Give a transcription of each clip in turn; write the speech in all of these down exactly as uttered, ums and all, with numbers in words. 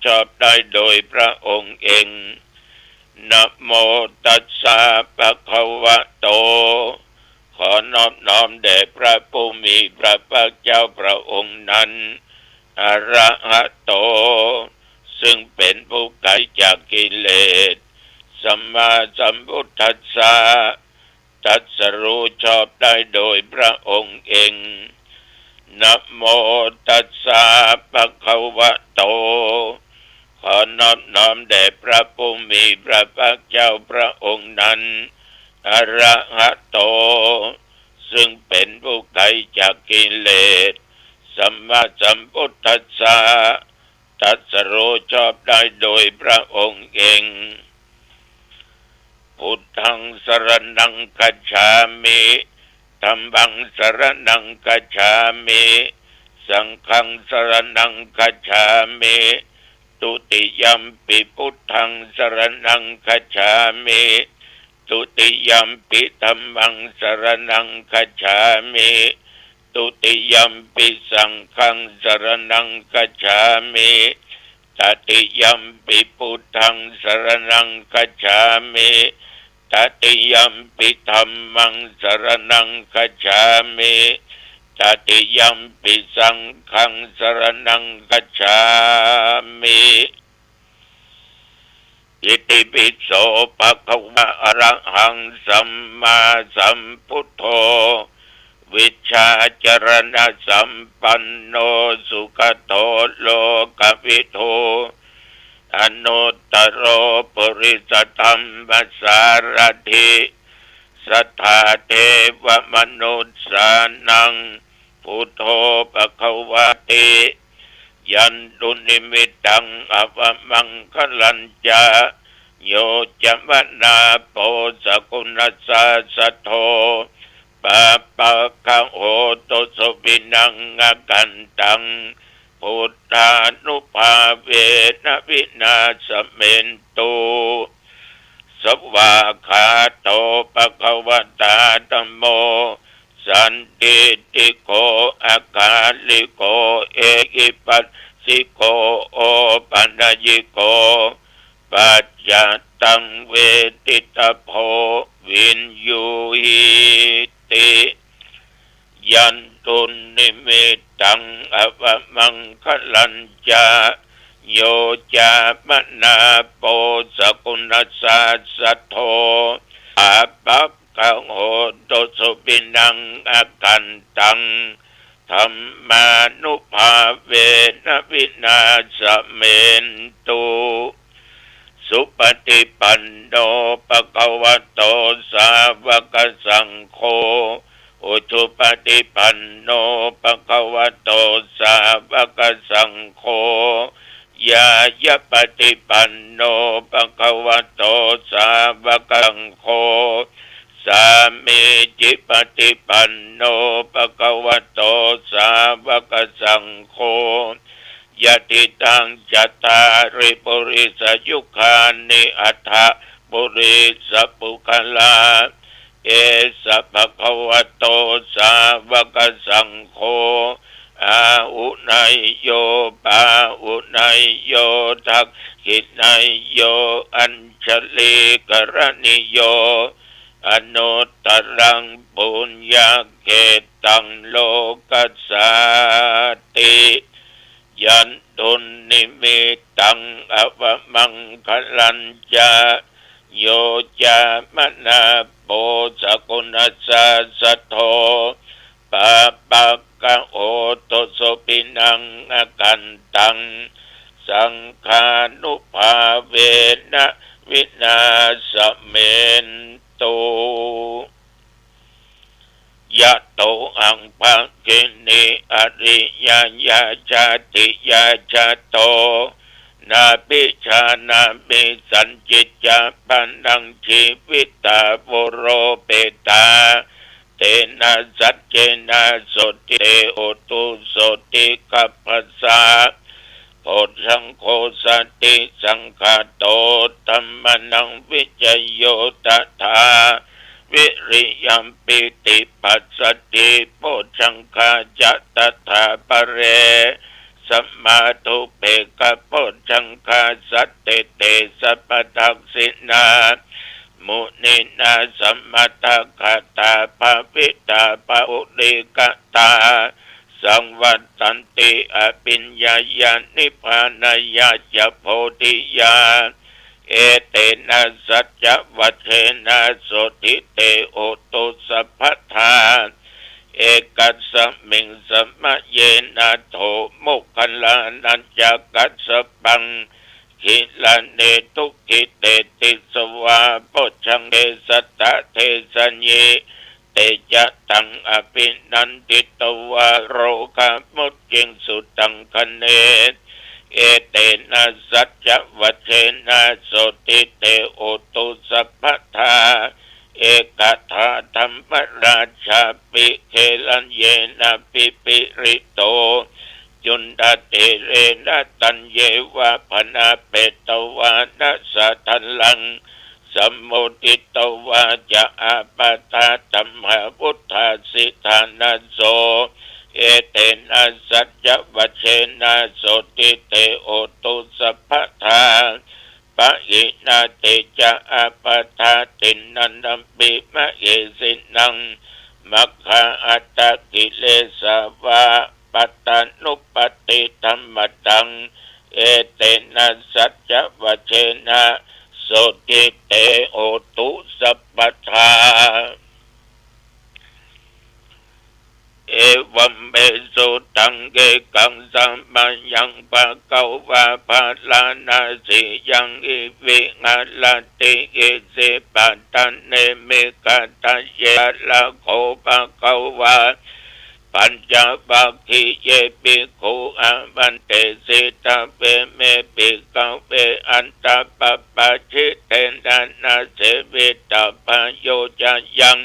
ชอบได้โดยพระองค์เอง นะโมตัสสะ ภะคะวะโต ขอนอบน้อมแด่พระผู้มีพระภาคเจ้าพระองค์นั้น อะระหะโต ซึ่งเป็นผู้ไกลจากกิเลส สัมมาสัมพุทธัสสะ ตรัสรู้ชอบได้โดยพระองค์เอง นะโมตัสสะ ภะคะวะโต ขอนอบน้อมแด่พระผู้มีพระภาคเจ้าพระองค์นั้น อะระหะโต ซึ่งเป็นผู้ไกลจากกิเลส สัมมาสัมพุทธัสสะ ตรัสรู้ชอบได้โดยพระองค์เอง พุทธังสรณังคัจฉามิ ธัมมังสรณังคัจฉามิ สังฆังสรณังคัจฉามิ ทุติยัมปิพุทธังสรณังคัจฉามิ ทุติยัมปิธัมมังสรณังคัจฉามิ ทุติยัมปิสังฆังสรณังคัจฉามิ ตติยัมปิพุทธังสรณังคัจฉามิ ตติยัมปิธัมมังสรณังคัจฉามิ ตติยัมปิสังฆังสรณังคัจฉามิ อิติปิโส ภะคะวะ อะระหัง สัมมาสัมพุทโธ วิชชาจรณะสัมปันโน สุขะโต โลกะวิทู อนุตตโร ปุริสะธัมมะสารถิ สัทธาเทวะมนุสสานัง พุทโธ ภะคะวะติ ยันตุนิมิตตัง อวะมังคะลัญจะ โย จะมะนาโป สะกุณัสสะ สัทโธ ปาปะกะโหตุ สุวินัง อกันตัง พุทธานุภาเวนะ วินาสะเมนตุ สวากขาโต ภะคะวะตา ธัมโม สันทิฏฐิโก อะกาลิโก เอหิปัสสิโก โอปะนะยิโก ปัจจัตตัง เวทิตะโพ วิญญูหิติ ยันตุนิมิตตัง อวะมังคะลัญจะ โย จะมะนาโป สะกุณัสสะ สัทโธ ปาปะกะโหตุ สุวินัง อกันตัง ธัมมานุภาเวนะ วินาสะเมนตุ สุปะฏิปันโน ภะคะวะโต สาวะกะสังโฆ อุจุปะฏิปันโน ภะคะวะโต สาวะกะสังโฆ ญาณะปะฏิปันโน ภะคะวะโต สาวะกะสังโฆ สามีจิปะฏิปันโน ภะคะวะโต สาวะกะสังโฆ ยะถิตัง จัตตาริ ปุริสะยุคานิ อัตถะ ปุริสะปุคคละ เอสะ ภะคะวะโต สาวะกะสังโฆ อาหุเนยโย ปาหุเนยโย ทักขิเนยโย อัญชลีกะรณีโย อนุตตรัง ปุญญะเขตตัง โลกัสสาติ ยันตุนิมิตตัง อวะมังคะลัญจะ โย จะมะนาโป สะกุณัสสะ สัทโธ ปาปะกะโหตุ สุวินัง อกันตัง สังฆานุภาเวนะ วินาสะเมนตุ ยะโตหัง ภะคินี อะริยะญา จาติญา จะโต นาภิจานามิ สัญญิจจะ ปะนัง จีวิตา วุโร เปตา เตนะ สัจเจนะ โสติ เต โหตุ โสติคัพพะสะ โพชฌังโค สติสังคาโต ธัมมานัง วิจโย ตถา วิริยัม ปีติปัสสัทธิ โพชฌังคาจะ ตถา ปะเร สมาธุ เปกขโพชฌังคา สัตถิเต สัพพทักขิณา มุนีนา สมถะคาถา ภาวิตา ปะปุริกตา สังวัตตันติ อภิญญายา นิพพานายาจะ โพธิยา เอเตนะ สัจจวัจเจนะ โสตถิเต โหตุ สัพพทา เอกัสมิง สมะเยนะ โถ โมคคัลลานะจะ กัสสปัง กิลาเน ทุกขิเต ติสสา โพชฌังเก สัตถะเทสะยิ เตจะตัง อภินันทิตวา โรกามุจจิง สุตังคะเน เอเตนะ สัจจวัจเจนะ โสตถิเต โหตุ สัพพทา เอกถาธัมมราชาปิ เกลัญเยนะ พิพิริโต จุณฑะเถเรนะ ตัญเยวา ภณาเปตวานะ สะทะลัง สะโมทิตวาจะ อาปาทาธัมมาวุฏฐาสิทานะโส เอเตนะ สัจจวัจเจนะ โสตถิเต โหตุ สัพพทา ปะหินา เตจะ อาปาทา ทินนันนัมปิ มะเหสินัง มัคคาอัตตะกิเลสาวา ปัตตานุปัตติธัมมตัง เอเตนะ สัจจวัจเจนะ โสตถิเต โหตุ สัพพทา เอวัมเม สุตัง เยกัง สะมะยัง ภะคะวา ภะราณะสียัง อิวิหะระติ อิสิปะตะเน มิกขะทะเย ภะคะโข ภะคะวา ปัญจวัคคีเย ภิกขุ อามันเตสิ ทะเวเม ภิกขะเว อัตถะปะปะจิเตนะ นะเสวิตะพะโยชะยัง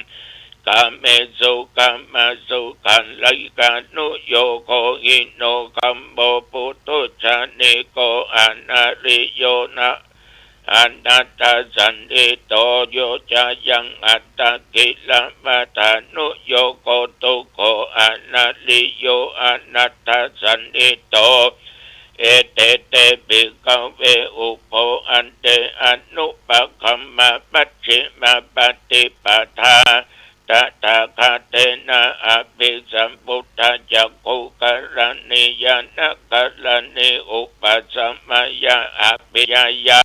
กาเมสุ กามะสุขัลลิกานุโยโก หิโน คัมโม ปุถุชฌานิโก อะนะริโยนะ อะนัตถสันทิโต โยชะยัง อัตตะกิลมถานุโยโก ทุกโข อะนะริโย อะนัตถสันทิโต เอเตเต ภิกขะเว อุโพ อันเต อนุปะคัมมะ มัชฌิมาปะติปะทา ตถาคเตนะ อะภิสัมพุทธา จักขุกะรณี ญาณะกะรณี อุปะสะมะยะ อะภิญญายะ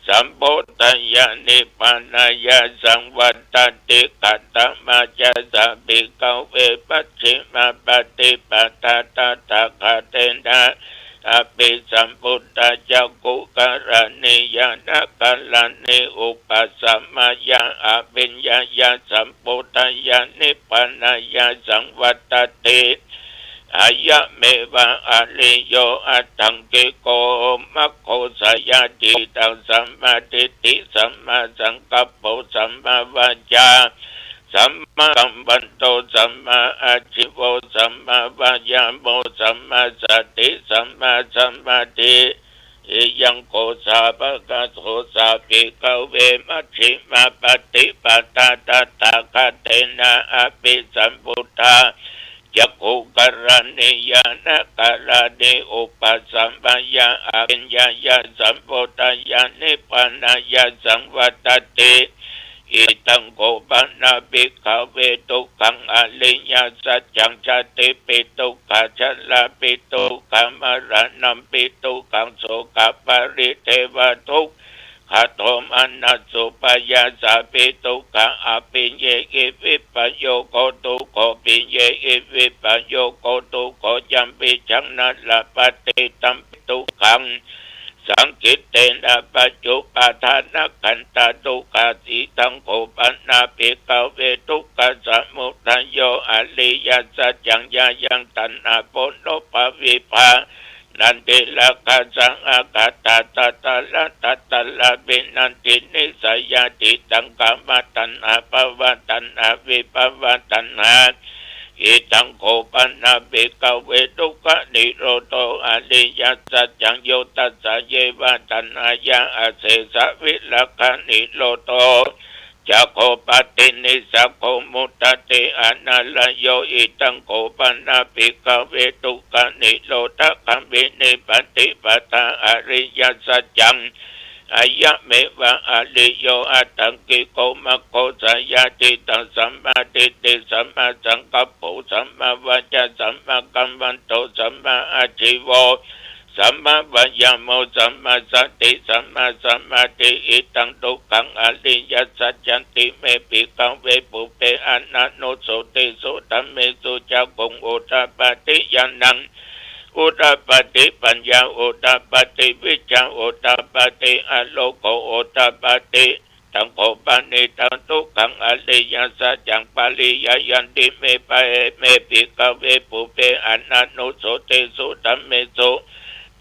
สัมโพธะยะ นิพพานายะ สังวัตตันติ กัตตะมะจะสะ ภิกขะเว มัชฌิมาปะติปะทา ตถาคเตนะ อะภิสัมพุทธา จักขุกะรณี ญาณะกะรณี อุปะสะมะยะ อะภิญญายะ สัมโพธะยะ นิพพานายะ สังวัตตันติ อะยะเมวะ อะริโย อะฏฐังกิโก มัคโค สะยาทิฏฐัง สัมมะทิฏฐิ สัมมาสังกัปโป สัมมาวาจา สัมมากัมมันโต สัมมาอาชีโว สัมมาวายาโม สัมมาสติ สัมมาสมาธิ อิยังโก สาวกะโต สา ภิกขะเว มัชฌิมาปะติปะทา ตถาคเตนะ อะภิสัมพุทธา จักขุกะรณี ญาณะกะรณี อุปะสะมะยะ อะภิญญายะ สัมโพธะยะ นิพพานายะ สังวัตตันติ อิทัง โข ปะนะ ภิกขะเว ทุกขัง อริยสัจจัง ชาติปิ ทุกขะ ชะราปิ ทุกขะ มะระณัมปิ ทุกขัง โสกะปะริเทวะ ทุกขะ โทมนัสสุปายาสาปิ ทุกขะ อะภิญญิ อิวิปปะโยโค ทุกโข ภิญญิ อิวิปปะโยโค ทุกโข ยัมปิจัง นะระปะติ ตัมปิ ทุกขัง สังขิตเตนะ ปัจจุปาทานะขันธา ทุกขา อิทัง โข ปะนะ ภิกขะเว ทุกขะสมุทะโย อริยสัจจัง ยะยัง ตัณหา ปุณุปปาวิภา นันทิราคะ สหะ ขัตถา ตะตะระ ตะตะระ วินันทิ นิสสะยาทิฏฐัง กามะตัณหา ภวะตัณหา วิภวะตัณหา อิทัง โข ปะนะ ภิกขะเว ทุกขะนิโรโธ อริยสัจจัง โย ตัสสะ เยวะ ตัณหายา อเสสะ วิราคะนิโรโธ จักโข ปาทินนิสสะโข มุตตะเต อนาลโย อิทังโข ปะนะ ภิกขเว ทุกขนิโรธคามินีปฏิปทา อริยสัจจัง อยเมวะอริโย อัตถังคิโก มัคโค สยาทิฏฐัง สัมมาทิฏฐิ สัมมาสังกัปโป สัมมาวาจา สัมมากัมมันโต สัมมาอาชีโว สัมมาวายาโม สัมมาสติ สัมมาสมาธิ อิทังทุกขัง อริยสัจจันติเม ภิกขเว ปุพเพ อนานุสสติสุ ธัมเมสุ จักขุง อุทปาทิ ญาณัง อุทปาทิ ปัญญา อุทปาทิ วิชชา อุทปาทิ อโลโก อุทปาทิ ตังโข ปะนิตัง ทุกขัง อริยสัจจัง ปะริญญายันติเม ปะเอเม ภิกขเว ปุพเพ อนานุสสติสุ ธัมเมสุ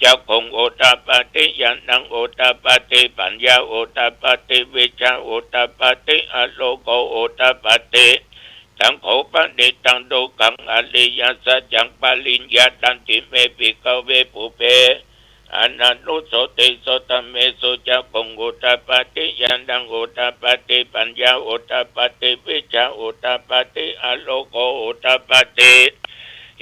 จักขุง อุทปาทิ ญาณัง อุทปาทิ ปัญญา อุทปาทิ วิชชา อุทปาทิ อโลโก อุทปาทิ ตังโข ปะนิตัง ทุกขัง อริยสัจจัง ปะริญญายันติเม ภิกขเว ปุพเพ อนานุสสติสุ ธัมเมสุ จักขุง อุทปาทิ ญาณัง อุทปาทิ ปัญญา อุทปาทิ วิชชา อุทปาทิ อโลโก อุทปาทิ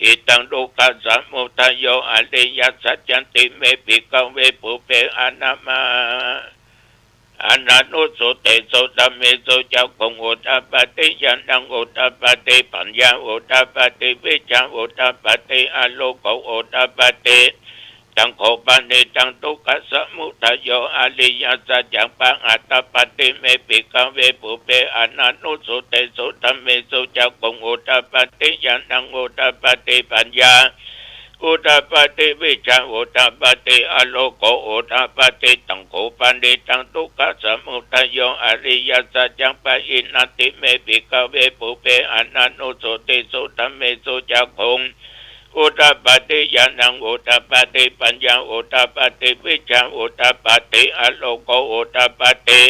อิทังทุกขสมุทัยโย อริยสัจจันติเม ภิกขเว ปุพเพ อนามา อนานุสสติสุ ธัมเมสุ จักขุง อุทปาทิ ญาณัง อุทปาทิ ปัญญา อุทปาทิ วิชชา อุทปาทิ อโลโก อุทปาทิ ตังโข ปะนิตัง ทุกขสมุทัยโย อริยสัจจัง ปะหัตถปัตติเม ภิกขเว ปุพเพ อนานุสสติสุ ธัมเมสุ จักขุง อุทปาทิ ญาณัง อุทปาทิ ปัญญา อุทปาทิ วิชชา อุทปาทิ อโลโก อุทปาทิ ตังโข ปะนิตัง ทุกขสมุทัยโย อริยสัจจัง ปะหิณัตติเม ภิกขเว ปุพเพ อนานุสสติสุ ธัมเมสุ จักขุง อุทปาทิ ญาณัง อุทปาทิ ปัญญา อุทปาทิ วิชชา อุทปาทิ อโลโก อุทปาทิ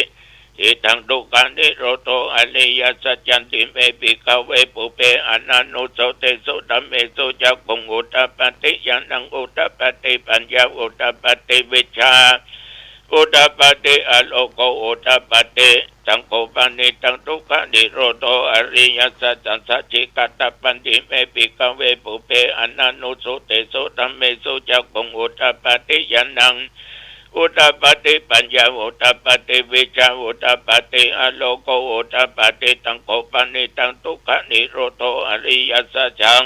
อิทังทุกขนิโรโธ อริยสัจจันติเม ภิกขเว ปุพเพ อนานุสสติสุ ธัมเมสุ จักขุง อุทปาทิ ญาณัง อุทปาทิ ปัญญา อุทปาทิ วิชชา อุทปาทิ อโลโก อุทปาทิ ตังโข ปะนิตัง ทุกขนิโรโธ อริยสัจจัง สัจฉิกัตถปัตติเม ภิกขเว ปุพเพ อนานุสสติสุ ธัมเมสุ จักขุง อุทปาทิ ญาณัง อุทปาทิ ปัญญา อุทปาทิ วิชชา อุทปาทิ อโลโก อุทปาทิ ตังโข ปะนิตัง ทุกขนิโรโธ อริยสัจจัง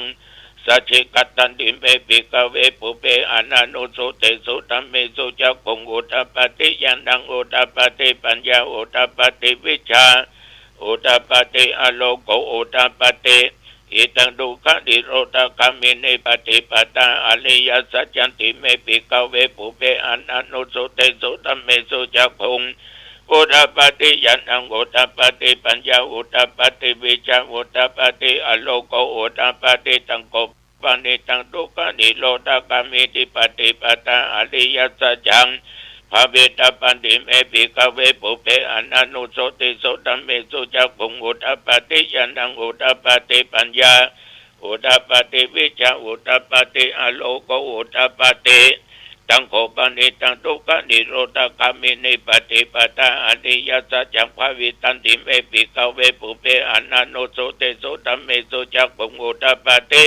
สัจฉิกัตถันติเม ภิกขเว ปุพเพ อนานุสสติสุ ธัมเมสุ จักขุง อุทปาทิ ญาณัง อุทปาทิ ปัญญา อุทปาทิ วิชชา อุทปาทิ อโลโก อุทปาทิ อิทังทุกขนิโรธคามินีปฏิปทา อริยสัจจันติเม ภิกขเว ปุพเพ อนานุสสติสุ ธัมเมสุ จักขุง อุทปาทิ ญาณัง อุทปาทิ ปัญญา อุทปาทิ วิชชา อุทปาทิ อโลโก อุทปาทิ ตังโข ปะนิตัง ทุกขนิโรธคามินีปฏิปทา อริยสัจจัง ภวิตตปัตติเม ภิกขเว ปุพเพ อนานุสสติสุ ธัมเมสุ จักขุง อุทปาทิ ญาณัง อุทปาทิ ปัญญา อุทปาทิ วิชชา อุทปาทิ อโลโก อุทปาทิ ตังโข ปะนิตัง ทุกขนิโรธคามินีปฏิปทา อริยสัจจัง ภวิตันติเม ภิกขเว ปุพเพ อนานุสสติสุ ธัมเมสุ จักขุง อุทปาทิ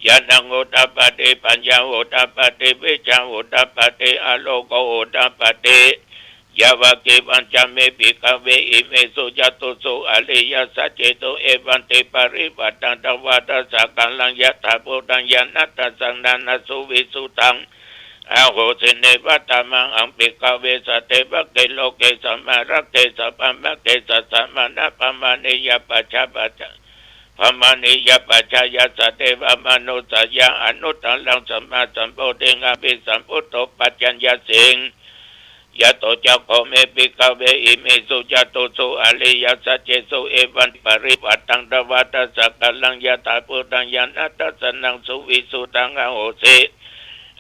ญาณัง อุทปาทิ ปัญญา อุทปาทิ วิชชา อุทปาทิ อโลโก อุทปาทิ ยาวะเกวัญจะเม ภิกขเว อิเมสุ จตุสุ อริยสัจเจสุ เอวังติปริวัตตัง ตวาทัสสะกาลัง ยถาภูตัง ญาณทัสสะนะนะ สุวิสุทธัง อาโหสิ เนวะ ธัมมาหัง ภิกขเว สัตเทวะเก โลเก สะมารักเข สัพพะมะเข สัสสะ มะนะ ปะมะนียะ ปัจฉา ปัจฉา ปะมะนียะ ปัจฉายา สัตเทวะ มะนุสสายา อนุตตรัง สัมมาสัมโพธิง อภิสัมพุทโธ ปัจจยสิง ยะโต จักโข เม ภิกขเว อิเมสุ จตุสุ อริยสัจเจสุ เอวังปริวัตตัง ตวาทัสสะกาลัง ยถาภูตัง ญาณทัสสะนะนะ สุวิสุทธัง อาโหสิ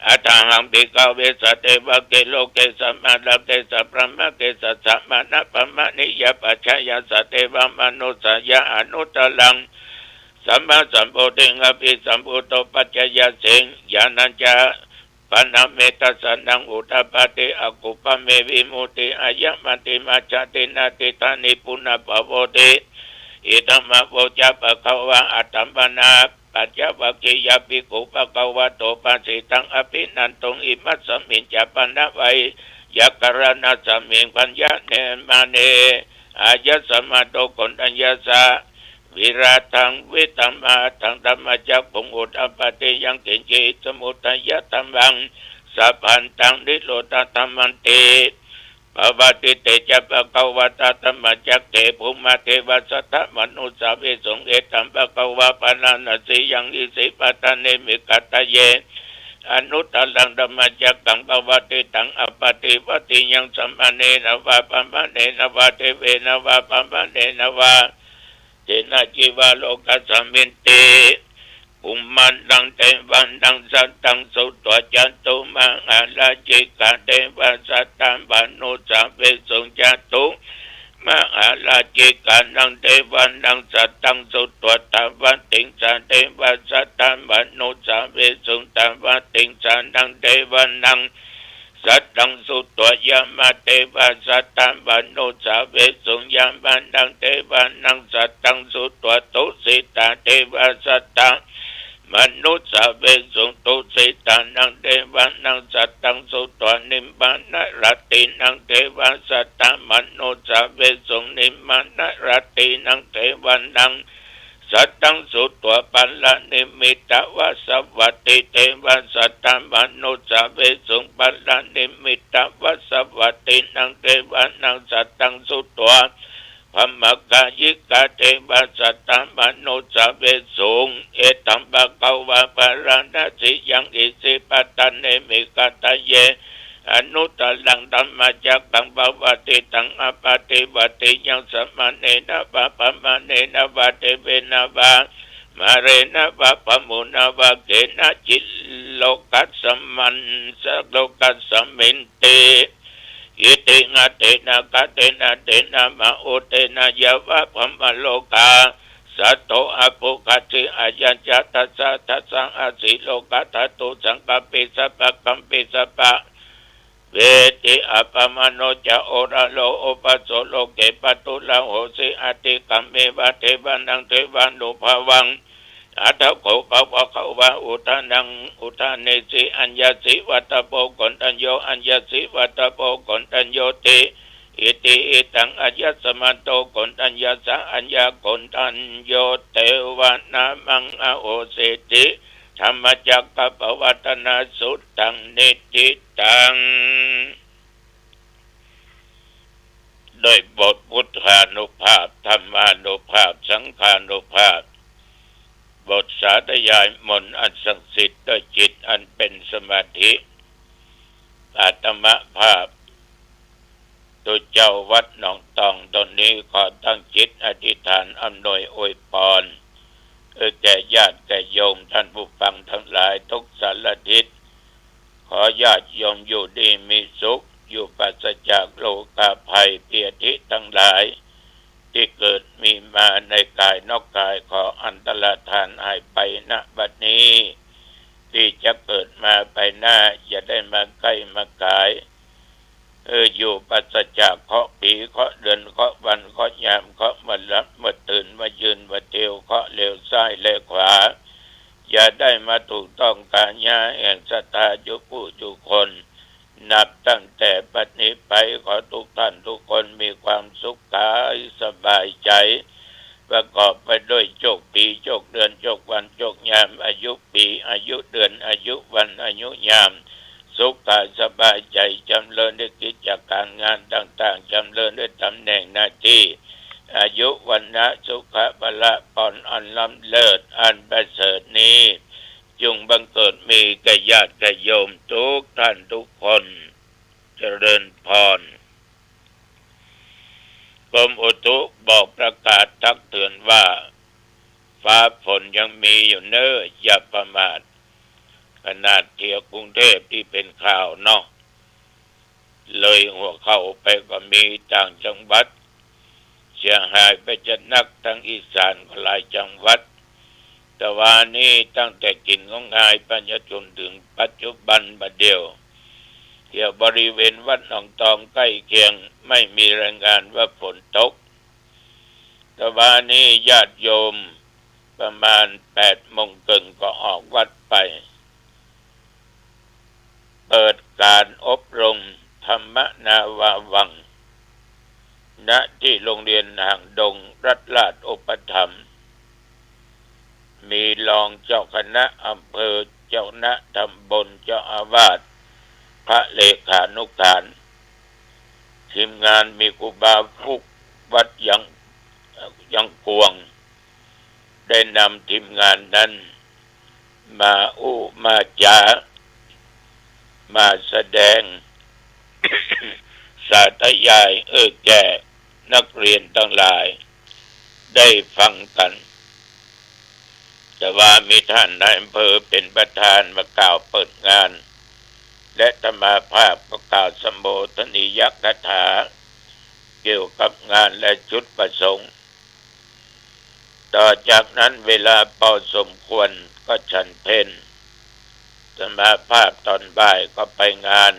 อัตถาหัง ภิกขเว สัตเทวะเก โลเก สะมารักเข สัพพะมะเข สัสสะ มะนะ ปะมะนียะ ปัจฉายา สัตเทวะ มะนุสสายา อนุตตรัง สัมมาสัมโพธิง อภิสัมพุทโธ ปัจจยสิง ญาณัญจะ pana me dassanaṃ udapādi, akuppā me vimutti, ayamantimā jāti, natthidāni punabbhavoti. Idamavoca bhagavā. Attamanā pañcavaggiyā bhikkhū bhagavato bhāsitaṃ abhinanduṃ. Imasmiñca pana veyyākaraṇasmiṃ bhaññamāne āyasmato Koṇḍaññassa virāgaṃ vītamalaṃ dhammacakkhuṃ udapādi: yaṃ kiñci samudayadhammaṃ sabbantaṃ nirodhadhammanti. Pavattite ca bhagavatā dhammacakke bhummā devā saddamanussāvesuṃ. Etam bhagavā bārāṇasiyaṃ isipatane migadāye anuttaraṃ dhammacakkaṃ pavattitaṃ appaṭivattiyaṃ samaṇena vā brāhmaṇena vā devena vā brāhmaṇena vā kenaci vā lokasminti. Bhummānaṃ devānaṃ saddaṃ sutvā cātummahārājikā devā saddamanussāvesuṃ. Cātummahārājikānaṃ devānaṃ saddaṃ sutvā tāvatiṃsā devā saddamanussāvesuṃ. Tāvatiṃsānaṃ devānaṃ saddaṃ sutvā yamadevā saddamanussāvesuṃ. Yamānaṃ devānaṃ saddaṃ sutvā tusitā devā saddamanussāvesuṃ. Tusitānaṃ devānaṃ saddaṃ sutvā nimmānarattīnaṃ devā saddamanussāvesuṃ. Nimmānarattīnaṃ devānaṃ saddaṃ sutvā paranimmitavasavattī devā saddamanussāvesuṃ. Paranimmitavasavattīnaṃ devānaṃ saddaṃ sutvā brahmakāyikā devā saddamanussāvesuṃ. Etam bhagavā bārāṇasiyaṃ isipatane migadāye anuttaraṃ dhammacakkaṃ pavattitaṃ appaṭivattiyaṃ samaṇena vā brāhmaṇena vā devena vā mārena vā brahmunā vā kenaci lokasmaṃ lokasminti. Itiha tena khatena tena mahutena yāva brahmalokā saddo abbhuggacchi. Ayañca dasa dasa āsi lokadhātu saṅkampi sabbakampi sabba vedi appamāṇo ca oḷāro obhāso loke pāturahosi atikkammeva devānaṃ devānubhāvaṃ. Atha kho bhagavā udānaṃ udānesi: aññāsi vata bho Koṇḍañño, aññāsi vata bho Koṇḍaññoti. Iti hidaṃ āyasmato Koṇḍaññassa aññākoṇḍañño devānāmaṃ ahosīti. Dhammacakkappavattanasutaṃ niṭṭhitaṃ. ด้วยบทพุทธานุภาพ ธรรมานุภาพ สังฆานุภาพ บทสาธยายมนต์อันศักดิ์สิทธิ์ด้วยจิตอันเป็นสมาธิ อาตมาภาพ ตุ๊เจ้าวัดหนองตองตนนี้ขอตั้งจิตอธิษฐานอำนวยอวยพร เอ่อ แก่ญาติแก่โยมท่านผู้ฟังทั้งหลายทุกสารทิศ ขอญาติโยมอยู่ดีมีสุข อยู่ปราศจากโรคาภัย เปียธิทั้งหลาย ที่เกิดมีมาในกายนอกกาย ขออันตรธานหายไป ณ บัดนี้ ที่จะเกิดมาไปหน้า อย่าได้มาใกล้มาขาย เออ อยู่ปราศจากเคราะห์ผี เคราะห์เดือน เคราะห์วัน เคราะห์ยาม เคราะห์มาหลับมาตื่น มายืนมาเตียว เคราะห์เลวซ้ายและขวา อย่าได้มาถูกต้องกายาแห่งศรัทธาจุผู้จุคน นับตั้งแต่บัดนี้ไป ขอทุกท่านทุกคนมีความสุขกายสบายใจ ประกอบไปด้วยโชคปี โชคเดือน โชควัน โชคยาม อายุปี อายุเดือน อายุวัน อายุยาม สุขกายสบายใจ จำเริญในกิจการงานต่างๆ จำเริญในตำแหน่งหน้าที่ อายุ วรรณะ สุขะ พละ พรอันล้ำเลิศ อันประเสริฐนี้ จงบังเกิดมีแก่ญาติแก่โยมทุกท่านทุกคน เจริญพร กรมอุตุบอกประกาศตักเตือนว่า ฟ้าฝนยังมีอยู่เน้อ อย่าประมาท ขนาดแถวกรุงเทพที่เป็นข่าวเนาะ เลยหัวเข่าไปก็มี ต่างจังหวัดเสียหายไปจะนัก ทางอีสานก็หลายจังหวัด แต่วานี้ตั้งแต่กิ๋นของงายไปจนเถิงปัจจุบันบ่าเดี่ยว แถวบริเวณวัดหนองตองใก้เคียงไม่มีรายงานว่าฝนตก แต่วานี้ญาติโยมประมาณแปดโมงเกิ่งก็ออกวัดไป เปิดการอบรมธรรมนาวาวัง ณ ที่โรงเรียนหางดงรัฐราชอุปถัมภ์ มีรองเจ้าคณะอำเภอ เจ้าคณะตำบล เจ้าอาวาส พระเลขานุการ ทีมงานมีครูบาฟุกวัดยัง ยังกวง ได้นำทีมงานนั้นมาอู้มาจ๋า มาแสดง สาธยายเอื้อแก่นักเรียนตังหลายได้ฟังกั๋น แต่ว่ามีต้านนายอำเภอเป๋นประธานมากล่าวเปิดงาน และอาตมาภาพก็กล่าวสัมโภชนียกถาเกี่ยวกับงานและจุดประสงค์ ต่อจากนั้นเวลาพอสมควรก็ฉันเพล อาตมาภาพตอนบ่ายก็ไปงาน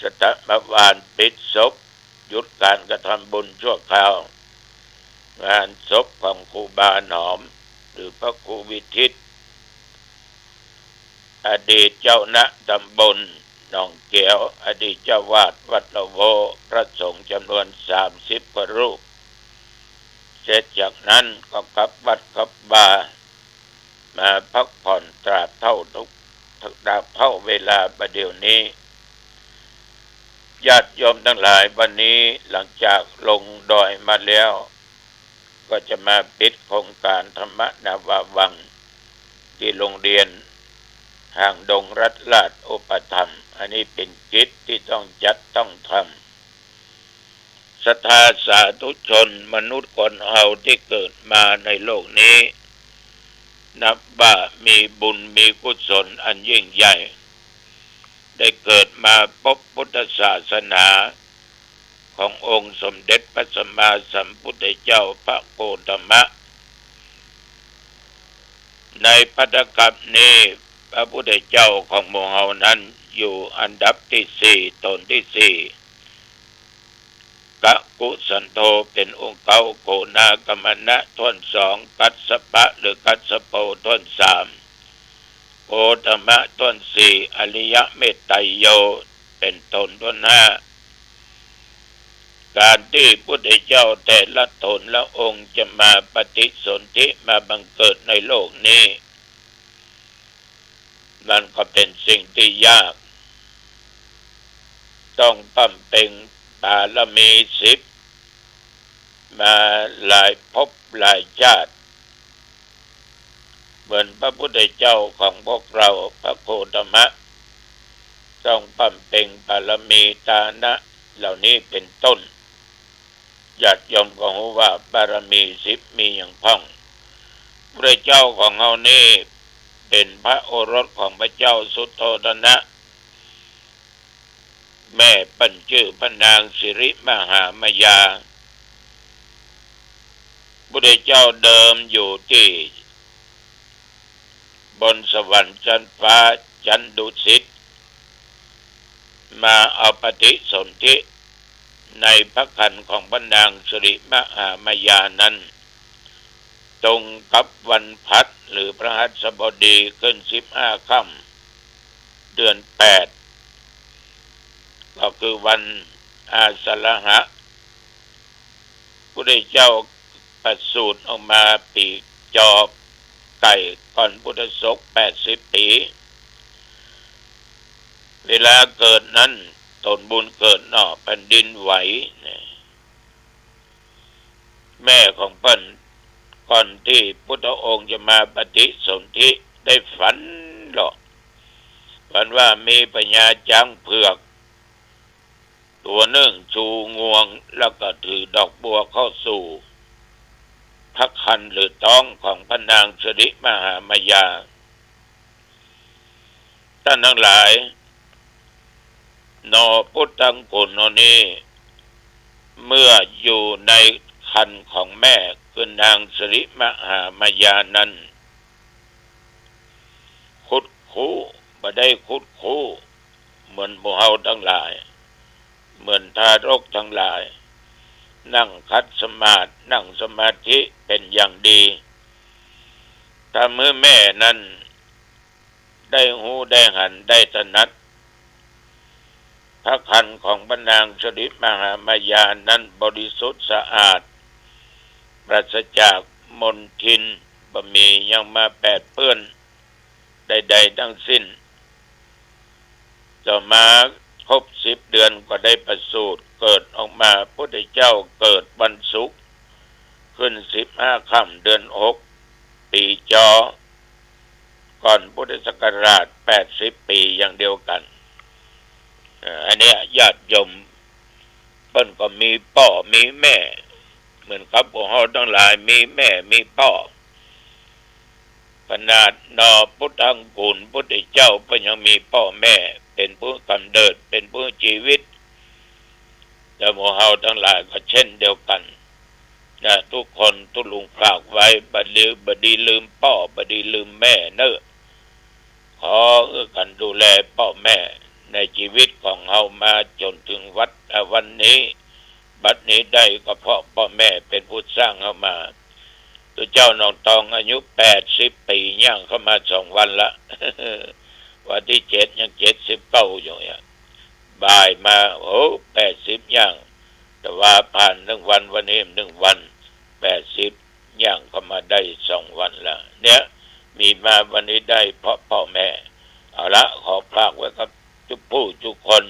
สถานวานปิดศพ หยุดการกระทำบุญชั่วคราว งานศพของครูบาหนอม หรือพระครูวิทิต อดีตเจ้าคณะตำบลหนองเกียว อดีตเจ้าอาวาสวัดละโว พระสงฆ์จ๋ำนวนสามสิบกว่ารูป เสร็จจากนั้นก็กลับวัดกลับวา มาพักผ่อนตราบเท่าทุก ตราบเท่าเวลาบ่าเดี่ยวนี้ ญาติโยมตังหลาย วันนี้หลังจากลงดอยมาแล้ว ก็จะมาปิดโครงการธรรมนาวาวัง ตี้โรงเรียนหางดงรัฐราชอุปถัมภ์ อันนี้เป๋นกิจตี้ต้องจัดต้องทำ ศรัทธาสาธุชนมนุษย์คนเฮาตี้เกิดมาในโลกนี้ นับว่ามีบุญมีกุศลอันยิ่งใหญ่ ได้เกิดมาพบพุทธศาสนาขององค์สมเด็จพระสัมมาสัมพุทธเจ้าพระโคตมะ ในภัตตกัปนี้พระพุทธเจ้าของหมู่เฮานั้นอยู่อันดับตี้สี่ ต๋นตี้สี่ กะกุสันโธเป๋นองค์เก๊า โกณากัมมนะถ้วนสอง กัสสปะหรือกัสสโปถ้วนสาม โคตมะถ้วนสี่ อริยะเมตไตรโยเป๋นต๋นถ้วนห้า การตี้พุทธเจ้าแต่ละต๋นละองค์จะมาปฏิสนธิมาบังเกิดในโลกนี้ มันก็เป๋นสิ่งตี้ยาก ต้องบำเพ็ญบารมีสิบ มาหลายภพหลายชาติ เหมือนพระพุทธเจ้าของพวกเราพระโคตมะ ต้องบำเพ็ญบารมีทานะเหล่านี้เป๋นต้น ญาติโยมก็ฮู้ว่าบารมีสิบมีหยังพ่อง พระเจ้าของเฮานี้เป๋นพระโอรสของพระเจ้าสุโธทนะ แม่เปิ้นจื้อพระนางสิริมหามายา พุทธเจ้าเดิมอยู่ตี้บนสวรรค์จั๊นฟ้าจั๊นดุสิต มาเอาปฏิสนธิในพระครรภ์ของพระนางสิริมหามายานั้น ตรงกับวันพลัสหรือพฤหัสบดีขึ้นสิบห้าค่ำเดือนแปด ก็คือวันอาสาฬหะ พุทธเจ้าประสูติออกมาปี๋จอไก่ก่อนพุทธศกแปดสิบปี๋ เวลาเกิดนั้นตนบุญเกิดเนาะ แผ่นดินไหวนะ แม่ของเปิ้นก่อนตี้พุทธองค์จะมาปฏิสนธิได้ฝันเลาะ ฝันว่ามีพญาจ๊างเผือกตั๋วนึ่งชูงวง แล้วก็ถือดอกบัวเข้าสู่พระครรภ์หรือต๊องของพระนางสิริมหามายา ต้านตังหลาย นอพุทธังคุณนอนี้ เมื่ออยู่ในครรภ์ของแม่คือนางสิริมหามายานั้น คู บ่ได้คุดคู้ เหมือนหมู่เฮาตังหลาย เหมือนทารกตังหลาย นั่งขัดสมาธิ นั่งสมาธิเป๋นอย่างดี ทำหื้อแม่นั้นได้ฮู้ ได้หัน ได้ตระหนัก พระครรภ์ของพระนางสิริมหามายานั้นบริสุทธิ์สะอาด ปราศจากมลทิน บ่มีหยังมาแปดเปื้อนใดๆ ทั้งสิ้น ต่อมาครบสิบเดือนก็ได้ประสูติ เกิดออกมา พุทธเจ้าเกิดวันศุกร์ ขึ้นสิบห้าค่ำเดือนหก ปีจอ ก่อนพุทธศักราชแปดสิบปี๋อย่างเดียวกั๋น เอ่อ อันเนี้ยญาติโยมเปิ้นก็มีป้อมีแม่ เหมือนกับพวกเฮาตังหลายมีแม่มีป้อ ขนาดหน่อพุทธังกู๋ร พุทธเจ้าเปิ้นยังมีป้อแม่เป๋นผู้ก๋ำเนิด เป๋นผู้ชีวิต แล้วหมู่เฮาตังหลายก็เช่นเดียวกั๋น นะ ทุกคนตุ๊ลุงฝากไว้ บ่ดี บ่ดีลืมป้อ บ่ดีลืมแม่เน่อ ขอหื้อกั๋นดูแลป้อแม่ในจีวิตของเฮามาจ๋นเถิงวัด อ่า วันนี้ บัดนี้ได้ก็เพราะป้อแม่เป๋นผู้สร้างเฮามา ตุ๊เจ้าหนองตองอายุแปดสิบปี๋ ย่างเข้ามาสองวันละ วันตี้เจ็ดยังเจ็ดสิบเก้าอยู่เนี่ย บ่ายมา โอ้ แปดสิบย่าง แต่ว่าผ่านหนึ่งวัน วันนี้หนึ่งวัน แปดสิบย่างเข้ามาได้สองวันละ เนี่ย มีมาวันนี้ได้เพราะป้อแม่ เอาละ ขอฝากไว้กับทุกผู้ทุกคน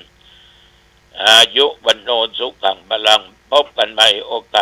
อายุ วัณโณ สุขัง พลัง พบกั๋นใหม่โอกาส